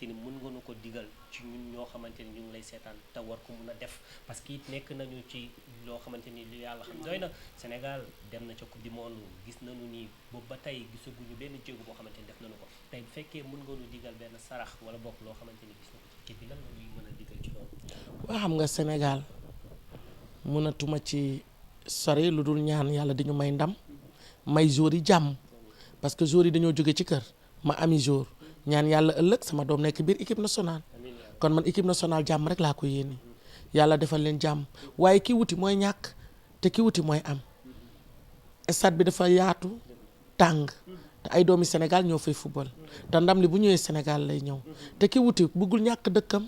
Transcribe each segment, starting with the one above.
xamante ni mën nga nu ko digal ci ñun ñoo xamante ni ñu ngi lay seetaan te war ko mun a def parce que it nekk nañu ci loo xamante ni lu yàlla xam doy na Sénégal dem na ca coupe du monde gis nañu ni boobu ba tey gisaguñu benn jéego boo xamante ni def nañu ko tey bu fekkee mën nga nu digal benn sarax wala bokk loo xamante ni gis na ko ci kii bi lan la ñuy mën a digal ci loolu. waa xam nga Sénégal mënatuma ci sori lu dul ñaan yàlla di ñu may ndam may jour yi jàmm parce que jour yi dañoo jóge ci kër ma ami jour ñaan yàlla ëllëg sama doom nekk biir équipe nationale kon man équipe nationale jàmm rek laa ko yéene yàlla defal leen jàmm waaye ki wuti mooy ñàkk te ki wuti mooy am stade bi dafa yaatu tàng te ay doomi Sénégal ñoo fay football te ndam li bu ñëwee Sénégal lay ñëw te ki wuti bëggul ñàkk dëkkam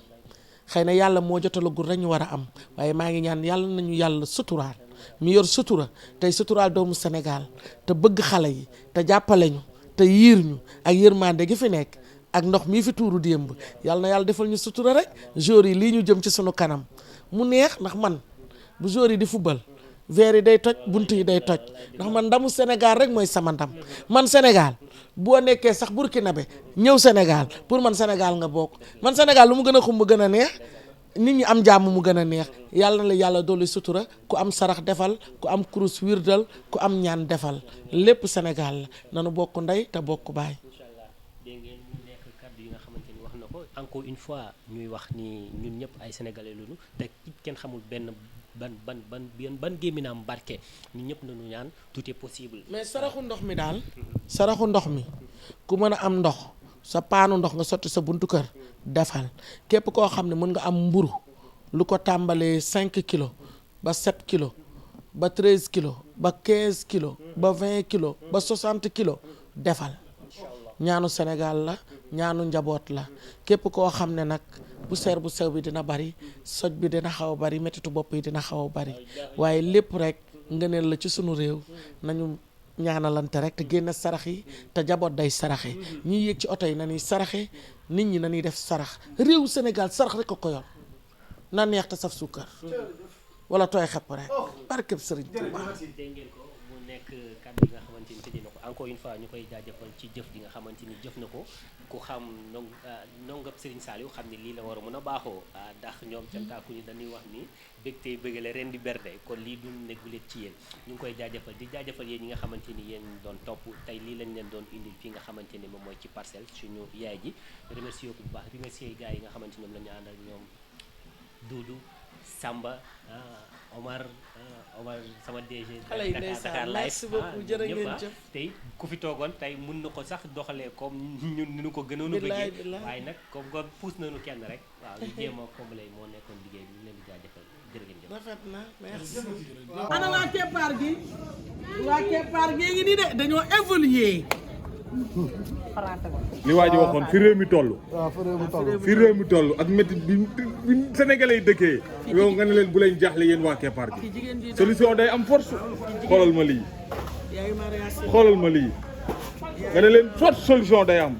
xëy na yàlla moo jotalagul rek ñu war a am waaye maa ngi ñaan yàlla nañu yàlla suturaal mi yor sutura tey suturaal doomu Sénégal te bëgg xale yi te jàppale ñu te yiir ñu ak yërmande gi fi nekk ak ndox mii fi tuuru démb yàlla na yàlla defal ñu sutura rek joueurs yi lii ñu jëm ci sunu kanam mu neex ndax man bu joueurs yi di football verre yi day toj bunt yi day toj ndax man ndamu Sénégal rek mooy sama ndam man Sénégal boo nekkee sax Burkinabé ñëw Sénégal pour man Sénégal nga bokk man Sénégal lu mu gën a xumb gën a neex nit ñi am jàmm mu gën a neex yàlla na la yàlla dolli sutura ku am sarax defal ku am kurus wirdal ku am ñaan defal lépp Sénégal la nanu bokk ndey te bokk baay. inchallah dégg ngeen mu nekk kàddu yi nga xamante ni wax na ko encore une fois ñuy wax ni ñun ñëpp ay sénégalais lañu te kenn xamul benn ban gémminaam barke ñun ñëpp nañu ñaan tout est possible. mais saraxu ndox mi daal saraxu ndox mi ku mën a am ndox sa paanu ndox nga sotti sa buntu kër defal képp koo xam ne mën nga am mburu lu ko tàmbalee 5 kilos ba 7 kilos ba 13 kilos ba 15 kilos ba 20 kilos ba 60 kilos defal ñaanu Sénégal la ñaanu njaboot la képp koo xam ne nag bu seer bu sew bi dina bari soj bi dina xaw a bari mettitu bopp yi dina xaw a bari waaye lépp rek ngëneel la ci sunu réew nañu ñaanalante rek te génne sarax yi te jaboot day saraxe ñiy yéeg ci oto yi na ñuy saraxe nit ñi na ñuy def sarax réewu Sénégal sarax rek ko yor na neex te saf suukar wala tooy xepp rek barkeb Sëriñ Tuubaa. dégg ngeen ko mu nekk kàddu yi nga xamante ni tëjee na ko encore une fois ñu koy jaajëfal ci jëf ji nga xamante ni jëf na ko ku xam ndongab Serigne Saliou xam ni lii la war a mën a baaxoo ndax ñoom cantaaku ñu dañuy wax ni bég tey bëggale ren di berde kon lii du négulet ci yéen ñu ngi koy jaajëfal di jaajëfal yéen ñi nga xamante ni yéen doon topp tey lii lañ leen doon indil fii nga xamante ni moom mooy ci parcelle suñu yaay ji remercier ko bu baax remercier gars yi nga xamante ñoom la ñu àndal ñoom Doudou Samba Omar sama DG xale yi ndeysaan merci beaucoup jërë ngeen jëf tey ku fi toogoon tey mun na ko sax doxalee comme ñun ni ñu ko gënoon a bëggee waaye nag comme que puus nañu kenn rek waaw ñu jéem a combler moo nekkoon liggéey bi ñu leen di jaajëfal jërë ngeen jëf rafet na merci ana waa keppaar gi waa keppaar gi ngi nii de dañoo évoluer li waa ji waxoon fi réew mi toll. waaw fi réew mi toll ak métti bi Sénégalais yi dëkkee. yow nga ne leen bu leen jaaxle yéen waa keppaar gi. solution day am force. xoolal ma lii. xoolal ma lii. nga ne leen soit solution day am.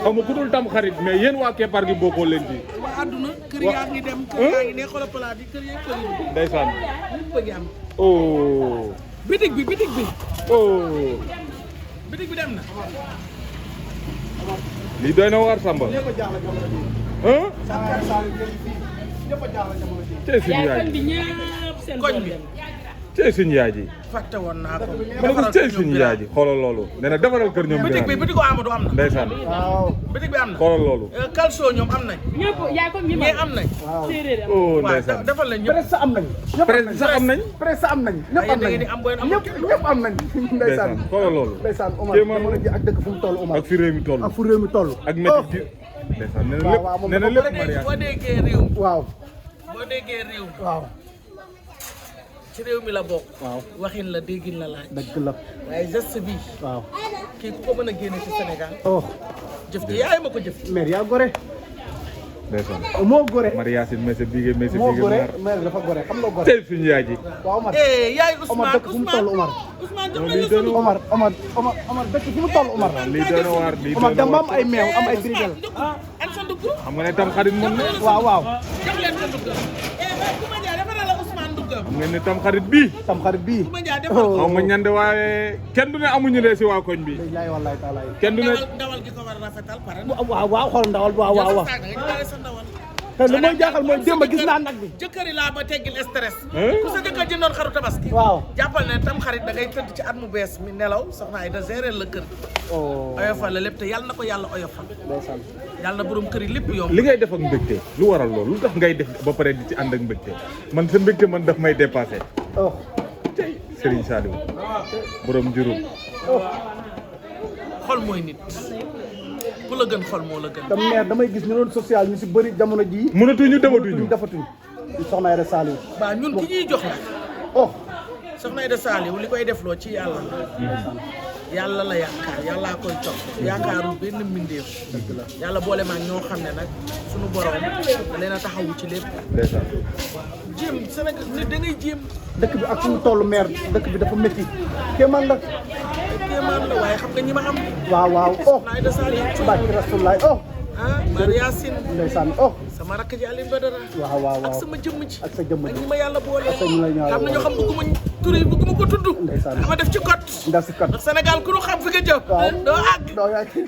xaw ma ku dul tam xarit mais yéen waa keppaar gi bokkoo leen ci. waa àdduna kër yaa ngi dem kër yaa ngi ne xoolal palaat yi kër yaa kër yi. ndeysaan. ñëpp a ngi am. oh. bitig bi. oh. bitig bi dem na. lii doy na waar Samba. tey suñu yaay ji koñ bi. tey suñu yaay ji. fàtte woon naa ko. ma ne ko tey suñu yaay ji xoolal loolu. nee na defaral kër ñoom. bitig bi bitigu Amadou am na. ndeysaan. waaw bitig bi am na. xoolal loolu. calcio ñoom am nañ. ñëpp yaa ko ñëpp am nañ. séeréer am oh ndeysaan. waaw defal nañ ñëpp. presse am nañ. presse sax am nañ. presse am nañ. ñëpp am nañ ñëpp am nañ. ndeysaan xoolal loolu. ndeysaan Omar kéemaan jamono ji ak dëkk fu mu toll Omar. ak fi réew mi toll. ak fu réew mi toll. ak métti ji. ndeysaan nee na lépp nee na lépp mariage. boo déggee réew. waaw. boo déggee réew. waaw. ci réew mi la bokk. waaw waxin la déggin la laaj. dëgg la. waaye geste bi. waaw. kii ku ko mën a génne ci Sénégal. oh. jëf ji yaay ma ko jëf. maire yaa gore. ndeysaan. moo gore. mariage yi mais sa bigé mais sa moo bigé gore maar. maire dafa gore xam nga gore. tey suñu yaay ji. waaw Omar. yaay Omar Ousmane dëkk fu mu toll Omar. Ousmane jox non nañu lii doy na sunu. Omar dëkk fu mu toll Omar. lii doy na waar lii Omar doy na dem ba am waar. ay meew am ay brigel. ak sa dugg. xam nga ne tam xarit mën na. waaw waaw. jox leen sa dugg. ku ma jaay dafa la Ousmane dugg. xam ngeen ne tam xarit bii. xaw ma ñande waaye kenn du ne amuñu lee si waa koñ bi. billahi wallahi taala. kenn du ne ndawal gi ko war a rafetal pare na. waaw xool ndawal waaw. te lu may jaaxal mooy démb gis naa nag bi. jëkkëri laa ba teggil stress. ku sa jëkkër jëndoon xaru tabaski. waaw jàppal ne tam xarit da ngay tëdd ci at mu bees mi nelaw soxna ay da gérer la kër. oyofal la lépp te yàlla na ko yàlla oyofal. yàlla na borom kër yi lépp yomb. li ngay def ak mbégte lu waral loolu lu tax ngay def ba pare di ci ànd ak mbégte man sa mbégte man daf may dépassé. tey Serigne Saliou borom juróom. xol mooy nit. ku la gën xol moo la gën. te maire damay gis ñu doon social ñu si bëri jamono jii. mënatuñu dematuñu defatuñu. soxna Aïda Saliou. waaw ñun ki ñuy jox la. soxna Aïda Saliou li koy defloo ci yàlla la. yàlla la yaakaar yàllaa koy topp yaakaarul benn mbindeef. yàlla boole ma ñoo xam ne nag suñu borom da leen a taxawu ci lépp. jéem Sénégal nit da ngay jéem. dëkk bi ak suñu tollu maire dëkk bi dafa métti. kéemaan la. kéemaan la waaye xam nga ñi ma am. waaw. soxna Aïda Saliou. barke Rasulaay Maria Sine. ndeysaan sama rakk ji Aline Badara. waaw ak sama jëmm ji. ak sa jëmm ji ak ñi ma yàlla boole. ak sa ñi la ñaar xam na ñoo xam bëgguma tur yi bëgguma ko tudd. ndeysaan dama def ci code. ndax si kat. ndax Sénégal ku ñu xam fi nga jëm. doo àgg.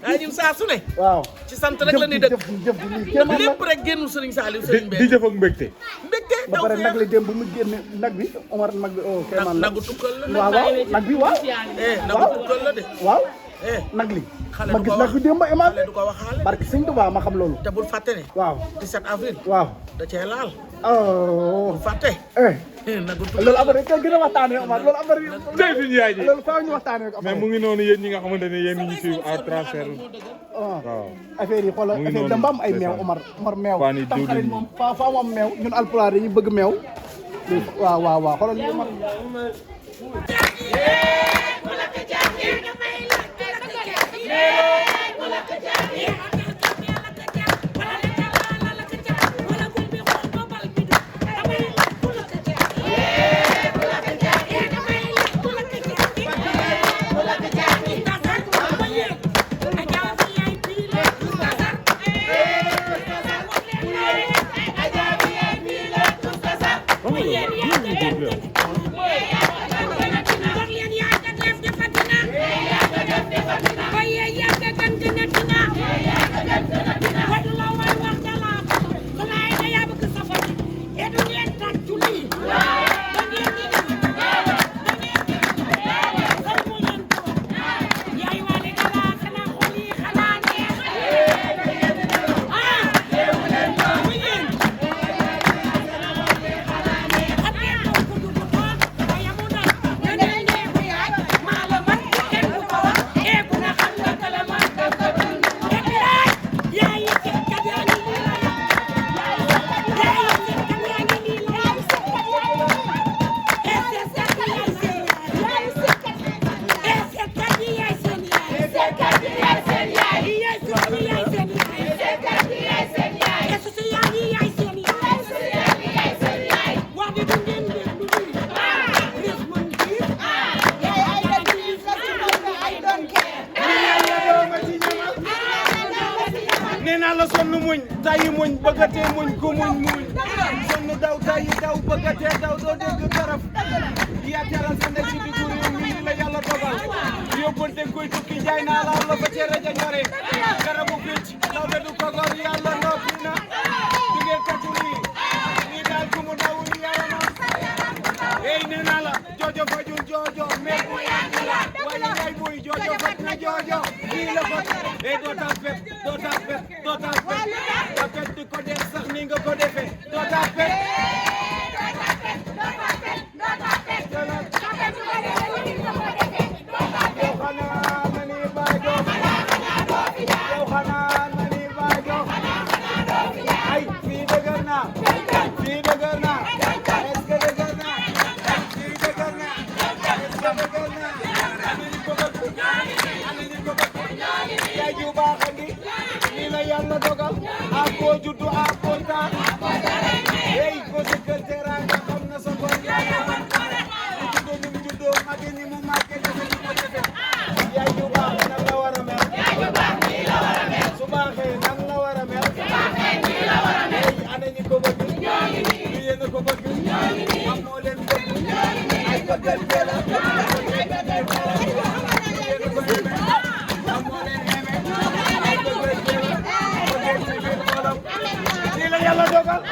waaye ñun saa su ne. waaw ci sant rek la ñuy dëkk. jëf ji lii kéemaan la lépp rek génnul Serigne Saliou Serigne di jëf ak mbégte. mbégte ba pare nag la démb bu mu génne nag bi Omar nag bi kéemaan la. nagu tukkal la. waaw nag bi waaw. nagu tukkal la de. waaw. nag li ma gis nag bi démb Imaam xale du ko waxaale. barke Sëñ Tuubaa ma xam loolu. te bul fàtte ne. waaw 17 avril. waaw da cee laal. bul fàtte. nagu tukkal loolu après kay gën a waxtaanee Omar loolu après. tey suñu yaay ji loolu faaw ñu waxtaanee ko. mais mu ngi noonu yéen ñi nga xamante ne yéen ñu suivre à travers. waaw affaire yi xoolal affaire damba am ay meew Omar meew. Fani tam xarit moom faa mu am meew ñun alpulaar dañuy bëgg meew. waaw xoolal li Omar. muñ tayi muñ bëggatee muñ ku muñ sonn daw tayi daw bëggatee daw doo dégg taraf yaa teral sa ndey ci diggu réew mi la yàlla dogal yóbbante koy tukki jaay naa la la ba cere ja ñore garabu picc law be du kogor yàlla noppi na jigéen katu lii daal ku mu dawul yàlla na ey nee naa la joojo fajul joojo mais bu yàgg la waaye ngay muy joojo faj na joojo lii la faj ey doo tapet tapet di ko def sax ni nga ko defee doo tapet yow xanaa na ni baajo yow xanaa na ni baajo ay fii dëgër naa fii dëgër naa est-ce que dëgër naa fii dëgër naa est-ce que dëgër naa anañu ko bëgg anañu ko bëgg yaay ju baax a ngi lii la yàlla dogal bëggante la amoo leen xeme bëggante la bëggante bi xolam lii la yàlla dogal